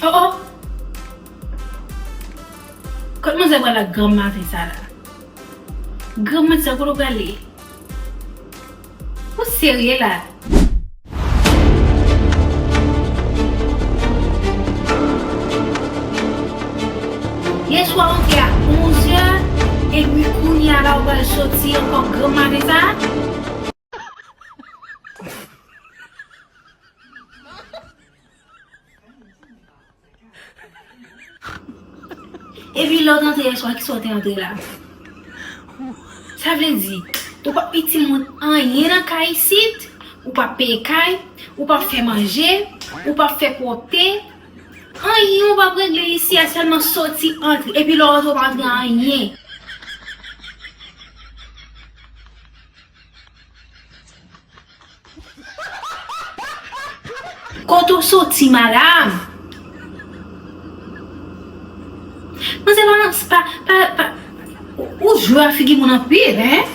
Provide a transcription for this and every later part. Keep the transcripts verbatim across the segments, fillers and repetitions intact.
Oh, oh! Kot manzè pral la granm maten sa la? Granm maten sa, kote w prale? Ou serye la? Yèswa w antre a onzè, epi kounye a la ou pral soti ankò granm maten sa? Epi lè w t antre yèswa, kisa w te antre la? Sa vle di, ou p ap itil moun anyen nan kay isit, ou p ap peye kay, ou p ap fè manje, ou p ap fè pwòpte, anyen ou p ap regle isi a, sèlman soti antre. Epi lè w antre, ou pa antre anyen. Kote w soti, madanm? Manzè pa, pa, pa, pa, ou jwe a figi moun anpil, en?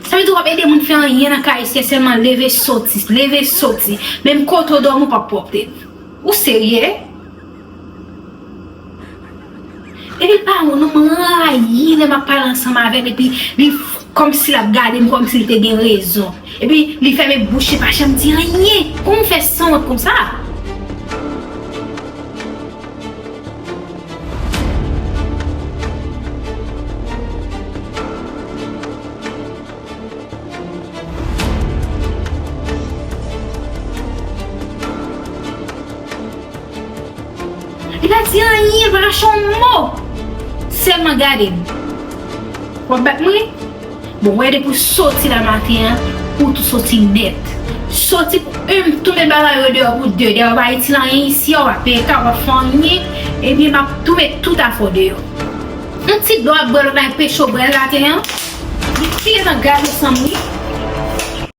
Sa vle di w p ap ede moun fè anyen nan kay isi, sèlman leve soti, leve soti. Menm kote w dòmi, w p ap pwòpte. Ou serye? Epi pa wont non, m rayi lè m ap pale ansanm avè l, epi li f-, kòmsi l ap gade m, kòmsi l te gen rezon. Epi li fèmen bouch li, pa janm di anyen. Kòman w fè sanwont konsa? Li pa di anyen, li pa lâche yon mo. Sèlman gade m. W ap bat mwen? Bon, wè depi w soti la maten an, ou tou soti nèt. Soti pou youn, m tou met bagay yo deyò pou de. Dayè w pa itil anyen isi a, w pa peye kay, w pa fè anyen. Ebyen, m ap tou met tout afè w deyò. Yon ti dlo ap bwè lòt la, enpeche w bwè l maten an. Li pi gentan gate sanm li.